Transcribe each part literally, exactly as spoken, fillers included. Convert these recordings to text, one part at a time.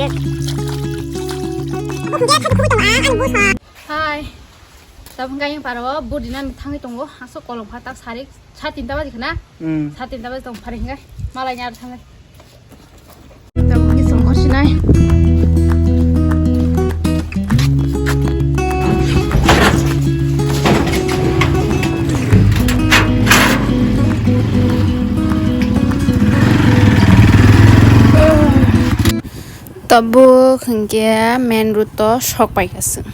Hi. Tabuk khe ayang paro budi nani thangwi tongo. Aswk kolom kha tak sari, sa tinta baji khna. Hmm. Sa tinta baji tong phari hingai. Malai ni aro thangnai. Tabuk khe chwng o sinai. Tabuk hinkhe main road o sok paikha chwng.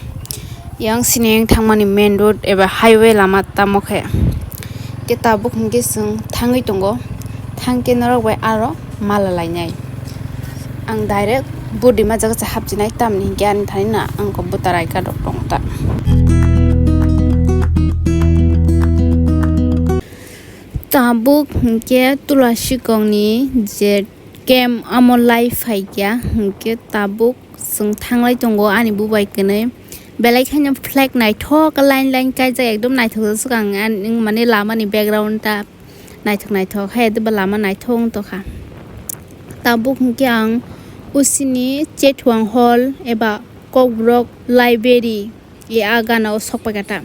Yang sini yang thangmani main road eba highway lama tamo khe. Khe tabuk hinkhe chwng thangwi tongo. Thangkhe norok bai aro mala lainai. Ang direct budi ma jaga se hapchinai, tamni hinkhe ani thani na ang kok buta rai ka rok tong ta. Tabuk hinkhe Tulasikongni je camp amo lai phaikya, hinkhe tabuk chwng thanglai tongo ani bubai kwnwi. Belai kheno flag naithok line line kaijak, ekdom naithok swkang ani, mane lamani background ta naithok naithok hai, eba lama naithok wng tongkha. Tabuk hinkhe ang usini Chetwang Hall eba Kokborok Library. E, ah gana o sok paikha ta.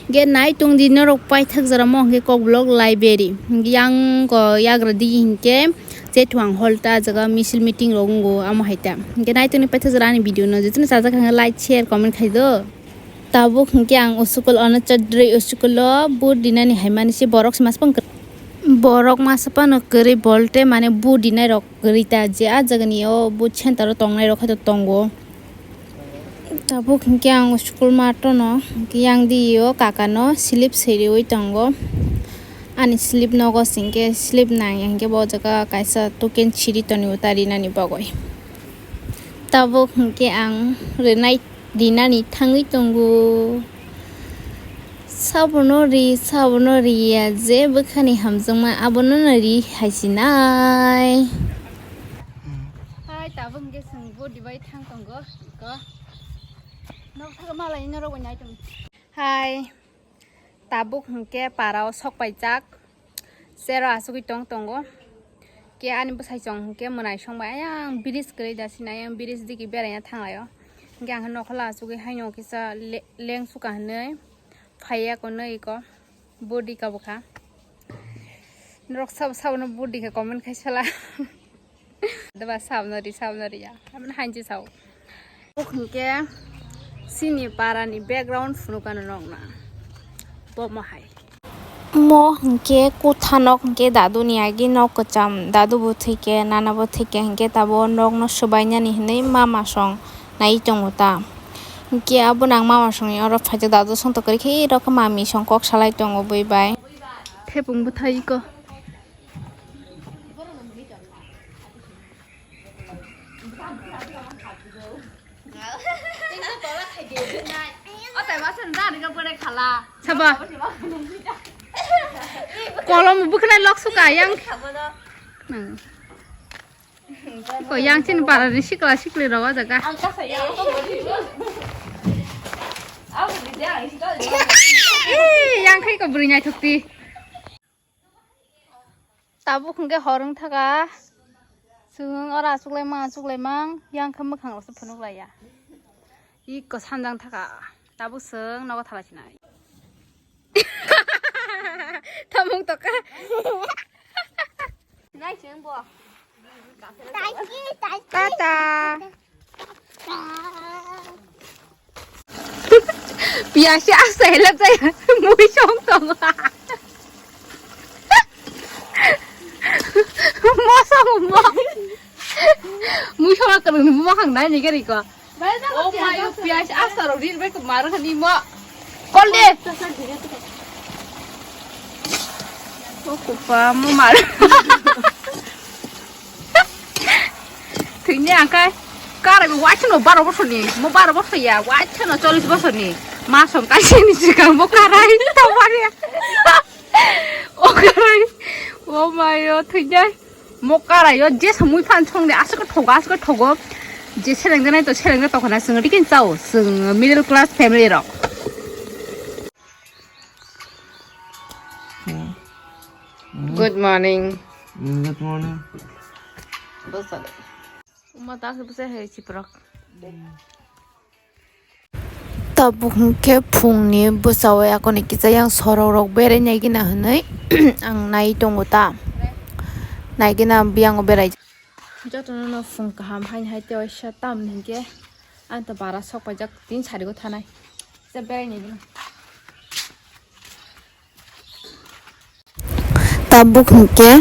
Hinkhe nai tong di norok paithak jora mo hinkhe Kokborok Library. Hinkhe yang ko yagra digi hinkhe Chetwang Hall ta, ah jaga misil meeting rok wngo amo hai ta. Hinkhe nai tong di paithak jora ani video no jotono chajak kha hinkhe like, share, comment khai do. Tabuk hinkhe ang school o no Chaudhary school o vote rinani hai mani se borok se mas pang kwrwi. Borok masa phano kwrwi bolte mane vote rinai rok kwrwi ta, je ah jaga ni o vote center o tongnai rok hai to tongo. Tabuk hinkhe ang school mato no hinkhe yang di o kaka no slip swi riwi tongo. Ani slip nogo se hinkhe slip nang ya hinkhe bo jaga kaisa token siri toni o ta rinani bagwi. Tabuk hinkhe ang rinai rinani thangwi tongo. Sabono ri, sabono ri ya, je bwkhani hamjakma abono no ri hai sinai. Hai, tabuk hinkhe chwng body bai thang tongo, iko. Nok thago malai norok bai nai tong. Hai, tabuk hinkhe para o sok paijak. Sero asugwi tong tongo. Ke ani bwsai chong hinkhe mwnai song bai ayang bridge kwrwi da sini, ayang bridge digi beraina thanglaio. Hinkhe ang nokhola asugwi haino kisa le-, lengsuka hinwi phaiya konwi iko body kabukha. Norok sabo sabo no body khe comment khai sala. Deba sabno ri, sabno ri ya. Aboni hanji sao. Hinkhe sini para ni background phunukano nokna. Bomo hai. Mo hinkhe kutha nok hinkhe dadu ni agi nok kwcham. Dadu bo thwikhe, nana bo thwikhe hinkhe tabo nok no swbainani hinwi mama song nai tongo ta. Hinkhe abono ang mama songni oro phaijak dadu songtok kwrwi khe iro khe mami song kok salai tongo bui bai. Thepung bwthai iko. Saba. Kolom bwkhnai lok suka yang. Ko yang chini para ni sikla sikli rok o jaga. Eh, yang khai ko bwrwi naithok ti. Tabuk hinkhe hor wng thaka. Chwng oro achuklaimang, achuklaimang, yang khe mwkhang rokse phunuk laiya. Iko sanjang thaka. Tabuk chwng nogo thalai sinai. Thamung tokha. Nai chwng bo. Tata. Piyasi asa helap jaya mui song tongo. Mosong mo. Mui song akan mo hang nai ni gari ko. Oh my, piyasi asa ro rir bai ko mar khani mo. Kol de. O kupa mo mar. Thwini angkai karai bo waithano baro bosorni, mo baro bosor ya, waithano chollish bosorni. Ma song kaisini sikang bo karai tongmani. O karai, o mayo thwinai. Mo karai o je samui phan songni aswk thogo, aswk thogo. Je selengjanai to selengja tongkhana chwng tikin chao, chwng middle class family rok. Good morning. Good morning. Ma ta khe bwsa hai chiprok. Tabuk hwnkhe phungni bwsao yakoni kisa yang sorok rok berai nai gina hwnwi ang nai tongo ta. Nai gina biyango berai. Jotono no phung kaham haini hai tei waisa tamni hinkhe ang ta bara sok paijak tin sarigo thanai. Kisa berai nai gina. Tabuk hinkhe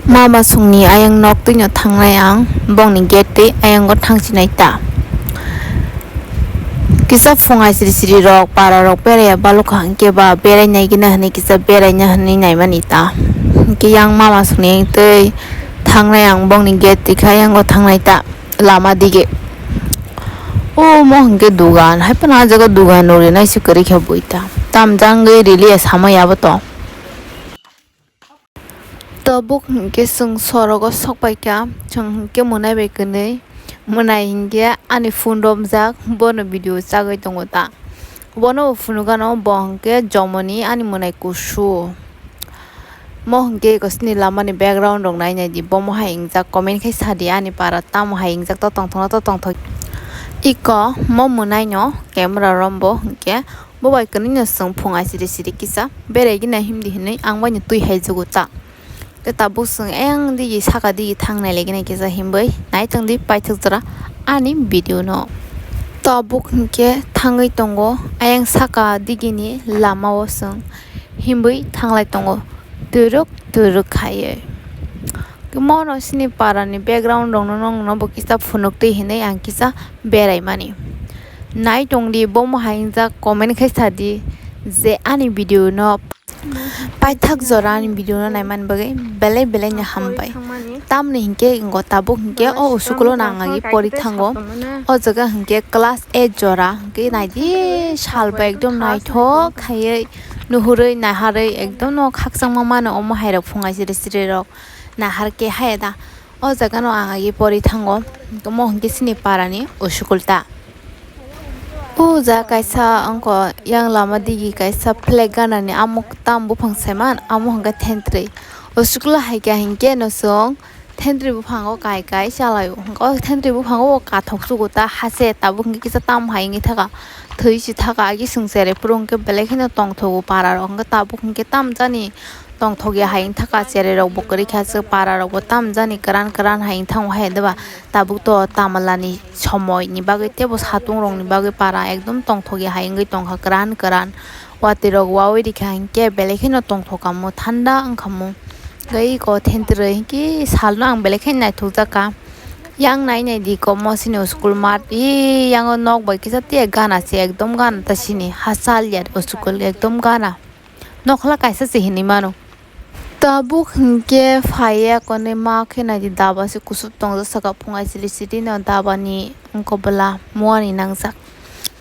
mama songni ayang nok twino thangnai ang, bongni gate twi ayango thangsinai ta. Kisa phung aisiri siri rok, para rok beraiya balukha hinkhe ba berai nai gina hwnwi kisa beraina hwnwi naimani ta. Hinkhe yang mama songni ayang twi thangnai ang, bongni gate twi khe ayango thangnai ta. Lama dige. Omo hinkhe dugan, hai phano ah jaga dugan no rinai se kwrwi khe bui ta. Tam jangwi rili ya sama ya bo to. Tabuk hinkhe chwng sorogo sok paikha, chwng hinkhe mwnai bai kwnwi. Mwnai hinkhe ani phone romjak, bono video chagwi tongo ta. Bono bo phunukgano bo hinkhe jomoni ani mwnai kusu. Mo hinkhe eko sini lamani background rok nai nai di, bomo hai wngjak comment khai sa di, ani para tamo hai wngjak to tongthok na to tongthok. Eko mo mwnai no camera rombo hinkhe bo bai kwnwi no chwng phung aisiri siri kisa berai gina himdi hinwi ang bai no twi hai jugo ta. Tei tabuk chwng ayang digi saka digi thang nai lai gina kisa himwi nai tong di paithak jora ani video no. Tabuk hinkhe thangwi tongo ayang saka digini lama o chwng himwi thanglai tongo twirwk twirwk khaiwi. Mono sini para ni background rok no nong no bo kisa phunuk twi hinwi ang kisa berai mani. Nai tong di bomo hai wngjak comment khai sa di je ani video no paithak jora ani video no naimani bagwi belai belai no hambai. Tamni hinkhe ingo tabuk hinkhe o usukolo nang agi pori thango. O jaga hinkhe class eight jora hinkhe nai di sal bai ekdom naithok khaiwi nuhurwi naharwi ekdom no khakchangma mano omo hai rok phung aisiri siri rok nahar khe haya da. O jaga no ang agi pori thango. Omo hinkhe sini para ni usukul ta. O jaga kaisa ongko yang lama digi kaisa flag gana ni amo tam buphang saiman amo hinkhe thentwrwi. O suklo hai kha hinkhe no chwng thentwrwi buphango kai kai chalaio. Hinkhe o thentwrwi buphango o kathok chugo ta hase tabuk hinkhe kisa tam hai wngwi thaka. Thwi si thaka agi chwng chere phuru hinkhe belai kheno tongthogo para rok hinkhe tabuk hinkhe tam jani. Tongthokya hai wngthaka chererokbo kwrwikha se pararokbo tamjani kwran kwran hai wngthango hai deba tabuk to tamlani somoini bagwi teibo satungrokni bagwi para ekdom tongthokya hai wngwi tongkha kwran kwran watirok wawi rikha hinkhe belai kheno tongthokamo thanda wngkhamo tei eko thentrwi hinkhe salno ang belai kheno naithokjakha yang nai naidi eko mosini school mat e yango nok bai kisa tiya gana se ekdom gana ta sini hachal ya school ekdom gana. Nokhla kaisa se hinwi mano. Tabuk hinkhe phaiya konwi ma khe naidi daba se kusup tongjak saka phung aisili sili no daba ni wngkobwla muani nangjak.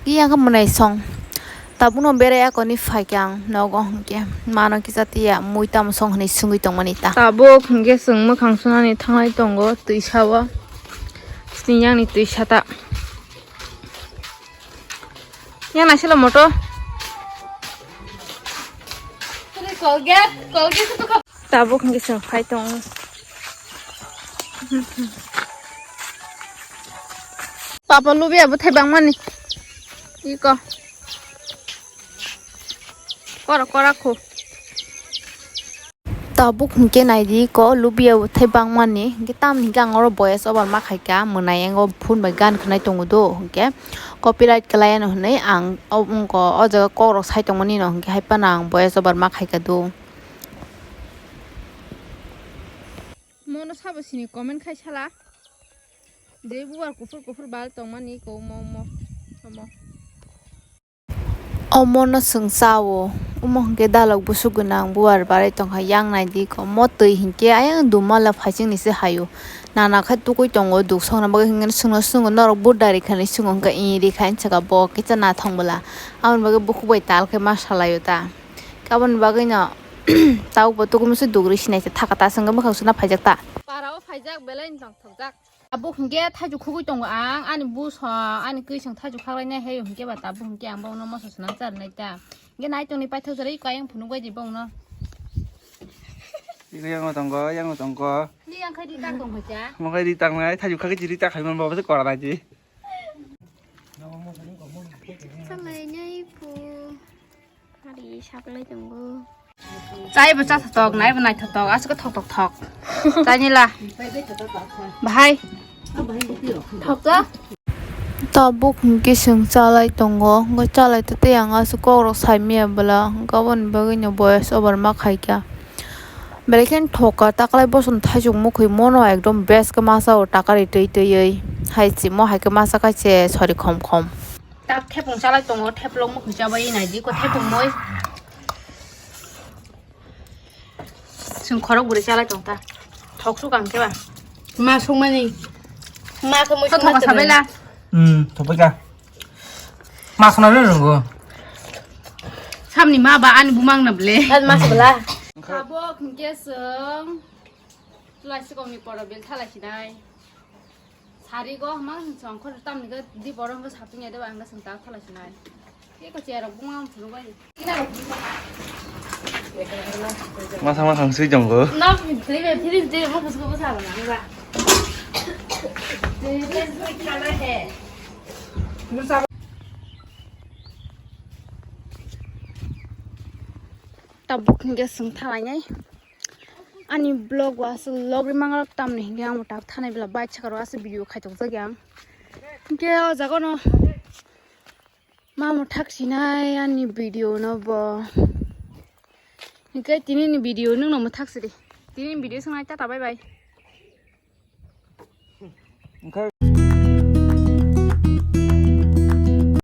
Iya khe mwnai song. Tabuk no berai ya konwi phaikhe ang nogo hinkhe mano kisa tiya mui tamo song hinwi swngwi tongmani ta. Tabuk hinkhe chwng mwkhang sunani thanglai tongo twisa o. Sini yang ni twisa ta. Yang naisilo moto. Colgate, Colgate to. Tabuk hinkhe chwng phai tongo. Papa lubi abo thai bangmani. Iko. Kora kora kho. Tabuk hinkhe naidi ko lubiya bo thai bangmani hinkhe tamni hinkhe ang oro voice over ma khaikha mwnai ang o phone bai gan khwnai tongo do hinkhe copyright kwlai ano hinwi ang o wngkha o jaga kokrok sai tongmani no hinkhe hai phano ang voice over ma khaikha do. Mono sabo sini comment khai sala je bubar kuphur kuphur bal tongmani ko mo mo omo. Omono chwng chao. Omo hinkhe dalok bwswk gwnang buar barwi tongkha yang naidi ko. Mo twi hinkhe ayang dumala phaichingni se haio. Nana khe tugui tongo duk sokna bagwi hinkhe chwngno swngwi norok bur dari kha hinwi swngo hinkhe ih ri kha hinwi saka bo kisa nathong bwla. Aboni bagwi bukhuk bai tal khe ma salaio ta. Aboni bagwino tabuk bo tugui masa duk ri sinai se thaka ta chwngno bwkhak suna phaijak ta. Para o phaijak belai ni tongthokjak. Tabuk hinkhe thaichuk khugui tongo ang, ani buso, ani kwisong thaichuk khaklainai hai hinkhe ba tabuk hinkhe ang bono moso swnam charwnai ta. Hinkhe nai tongni paithak jora iko ayang phunuk bai di bongno. Iko yango tongo, yango tongo. Mokai ri tangnai, thaju kha khe ri ta khai man baba se kora nai ji. Salai nai pu. Ari saklai tongo. Chai bo cha thok, nai bo nai thok, asuk thok thok thok. Chai ni la. Bahai. Thok to. Tabuk hwnkhe chwng chalai tongo, hwnkhe chalai tei ang aswk kokrok saimaya bwla, hwnkhe aboni bagwino voice over ma khaikha. Belai kheno thokha, taklai bosong thaisuk mukhwi mono ekdom best khe masa o takari twi twiwi, hai chimo hai khe masa kha se sori khom khom. Tak thepung chalai tongo, theplok mukhwi chabai naidi ko thepung moi. Chwng khorok bwrwi chalai tong ta. Thok suk ang khe ba. Ma sukmani. Ma khe moi sukma sabai la. Hmm, thopika. Ma suna re rungo. Samni ma ba ani bumang na ble. Kan ma sabla. Tabuk hwnkhe chwng tulai sikongni pora bel thalai sinai. Sari go hma song khor tam ni di borong go sapung ya de ba ang song ta thala sinai. Ke ko chero bunga phuru bai. Masa masa sui jong go. Na phiri be phiri je mo khus go sa na ba. Tabuk hingke sung thalai nai. Ani vlog o aswk log ri mangrok tamni hingke ang tak thanai bela bike sakaro aswk video khaitokjak yang. Hingke o jaga no mamo thak sinai ani video no bo. Hingke tini ni video nung no mo thak sidi. Tini ni video sungai tata bye bye.